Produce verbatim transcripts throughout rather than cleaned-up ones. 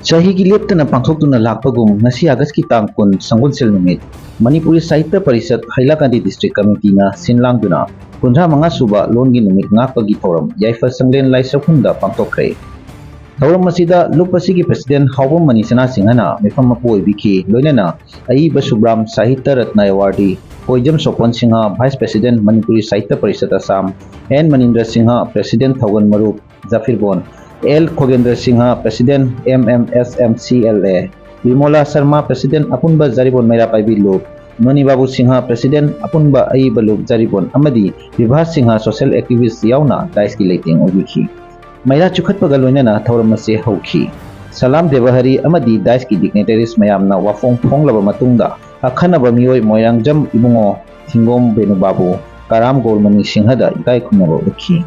ꯆꯍꯤꯒꯤ ꯂꯦꯞꯇꯅ ꯄꯥꯡꯊꯣꯛꯇꯨꯅ ꯂꯥꯛꯄꯒꯨꯝ, ꯉꯁꯤ ꯑꯥꯒꯁꯀꯤ ꯇꯥꯡ ꯀꯨꯟ, ꯁꯪꯒꯣꯜꯁꯦꯜ ꯅꯨꯃꯤꯠ, ꯃꯅꯤꯄꯨꯔꯤ ꯁꯥꯍꯤꯇ꯭ꯌ ꯄꯔꯤꯁꯠ ꯍꯩꯂꯥꯀꯥꯟꯗꯤ ꯗꯤꯁꯇ꯭ꯔꯤꯛ ꯀꯃꯤꯇꯤꯅ ꯁꯤꯟ ꯂꯥꯡꯗꯨꯅ ꯀꯨꯟꯊ꯭ꯔꯥ ꯃꯉꯥ ꯁꯨꯕ ꯂꯣꯟꯒꯤ ꯅꯨꯃꯤꯠ ꯉꯥꯛꯄꯒꯤ ꯊꯧꯔꯝ ꯌꯥꯏꯐ ꯁꯪꯂꯦꯟ ꯂꯥꯏ ꯆꯥꯛꯈꯨꯝꯗ ꯄꯥꯡꯊꯣꯛꯈ꯭ꯔꯦ꯫ ꯊꯧꯔꯝ ꯑꯁꯤꯗ ꯂꯨꯞ ꯑꯁꯤꯒꯤ ꯄ꯭ꯔꯁꯤꯗꯦꯟ ꯍꯥꯎꯕꯝ ꯃꯅꯤ ꯁꯅꯥ ꯁꯤꯡꯍꯅ ꯃꯤꯐꯝ ꯃꯄꯨ ꯑꯣꯏꯕꯤꯈꯤ꯫ ꯂꯣꯏꯅꯅ ꯑꯏꯕ ꯁꯨꯕ꯭ꯔꯥꯝ ꯁꯥꯍꯤꯇ꯭ꯌ ꯔꯠꯅ award Koijam Sopan Singha, vice president, Manipuri Sahitya Parishad Assam, N Manindra Singha, president, ꯊꯧꯒꯜ ꯃꯔꯨꯞ ꯖꯥꯐꯤꯔꯕꯣꯟ, L Khogendra Singha, president, M M S M C L A, Bimola Sarma, president, ꯑꯄꯨꯟꯕ ꯖꯥꯔꯤꯕꯣꯟ ꯃꯩꯔꯥ ꯄꯥꯏꯕꯤ ꯂꯨꯞ, ꯃꯅꯤ ꯕꯥꯕꯨ ꯁꯤꯡꯍ, ꯄ꯭ꯔꯁꯤꯗꯦꯟ, ꯑꯄꯨꯟꯕ ꯑꯏꯕ ꯂꯨꯞ ꯖꯥꯔꯤꯕꯣꯟ, ꯑꯃꯗꯤ ꯕꯤꯚꯥꯁ ꯁꯤꯡꯍ, ꯁꯣꯁꯤꯌꯦꯜ ꯑꯦꯛꯇꯤꯚꯤꯁ꯭ꯠ ꯌꯥꯎꯅ ꯗꯥꯏꯁꯀꯤ ꯂꯩꯇꯦꯡ ꯑꯣꯏꯕꯤꯈꯤ꯫ ꯃꯩꯔꯥ ꯆꯨꯈꯠꯄꯒ ꯂꯣꯏꯅꯅ ꯊꯧꯔꯝ ꯑꯁꯤ ꯍꯧꯈꯤ꯫ ꯁꯂꯥꯝ ꯗꯦꯕꯍꯔꯤ ꯑꯃꯗꯤ ꯗꯥꯏꯁꯀꯤ ꯗꯤꯒꯅꯤꯇꯔꯤꯁ ꯃꯌꯥꯝꯅ ꯋꯥꯐꯣꯡ ꯐꯣꯡꯂꯕ ꯃꯇꯨꯡꯗ, ꯑꯈꯟꯅꯕ ꯃꯤꯑꯣꯏ ꯃꯣꯏꯔꯥꯡꯖꯝ ꯏꯕꯨꯡꯉꯣ, ꯊꯤꯡꯒꯣꯝ ꯕꯦꯅꯨ ꯕꯥꯕꯨ, ꯀꯔꯥꯝ ꯒꯣꯜꯃꯅꯤ ꯁꯤꯡꯍꯗ ꯏꯀꯥꯏ ꯈꯨꯝꯅꯕ ꯎꯠꯈꯤ꯫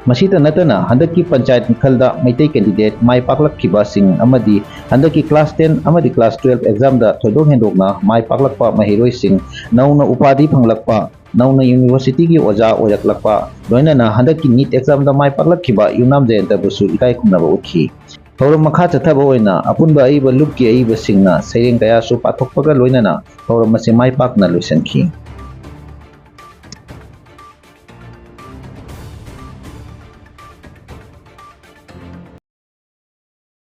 ꯃꯁꯤꯇ ꯅꯠꯇꯅ, ꯍꯟꯗꯛꯀꯤ ꯄꯟꯆꯥꯌꯠ ꯃꯤꯈꯜꯗ ꯃꯩꯇꯩ ꯀꯦꯟꯗꯤꯗꯦꯠ ꯃꯥꯏ ꯄꯥꯛꯂꯛꯈꯤꯕꯁꯤꯡ ꯑꯃꯗꯤ ꯍꯟꯗꯛꯀꯤ ꯀ꯭ꯂꯥꯁ ꯇꯦꯟ ꯑꯃꯗꯤ ꯀ꯭ꯂꯥꯁ ꯇꯨꯌꯦꯜꯐ ꯑꯦꯛꯖꯥꯝꯗ ꯊꯣꯏꯗꯣꯛ ꯍꯦꯟꯗꯣꯛꯅ ꯃꯥꯏ ꯄꯥꯛꯂꯛꯄ ꯃꯍꯩꯔꯣꯏꯁꯤꯡ, ꯅꯧꯅ ꯎꯄꯥꯙꯤ ꯐꯪꯂꯛꯄ, ꯅꯧꯅ ꯌꯨꯅꯤꯚꯔꯁꯤꯇꯤꯒꯤ ꯑꯣꯖꯥ ꯑꯣꯏꯔꯛꯂꯛꯄ, ꯂꯣꯏꯅꯅ ꯍꯟꯗꯛꯀꯤ ꯅꯤꯠ ꯑꯦꯛꯖꯥꯝꯗ ꯃꯥꯏ ꯄꯥꯛꯂꯛꯈꯤꯕ ꯌꯨꯝꯅꯥꯝ ꯖꯌꯟꯇꯕꯨꯁꯨ ꯏꯀꯥꯏ ꯈꯨꯝꯅꯕ ꯎꯠꯈꯤ꯫ ꯊꯧꯔꯝ ꯃꯈꯥ ꯆꯠꯊꯕ ꯑꯣꯏꯅ ꯑꯄꯨꯟꯕ ꯑꯏꯕ ꯂꯨꯞꯀꯤ ꯑꯏꯕꯁꯤꯡꯅ ꯁꯩꯔꯦꯡ ꯀꯌꯥꯁꯨ ꯄꯥꯊꯣꯛꯄꯒ ꯂꯣꯏꯅꯅ ꯊꯧꯔꯝ ꯑꯁꯤ ꯃꯥꯏ ꯄꯥꯛꯅ ꯂꯣꯏꯁꯤꯟꯈꯤ꯫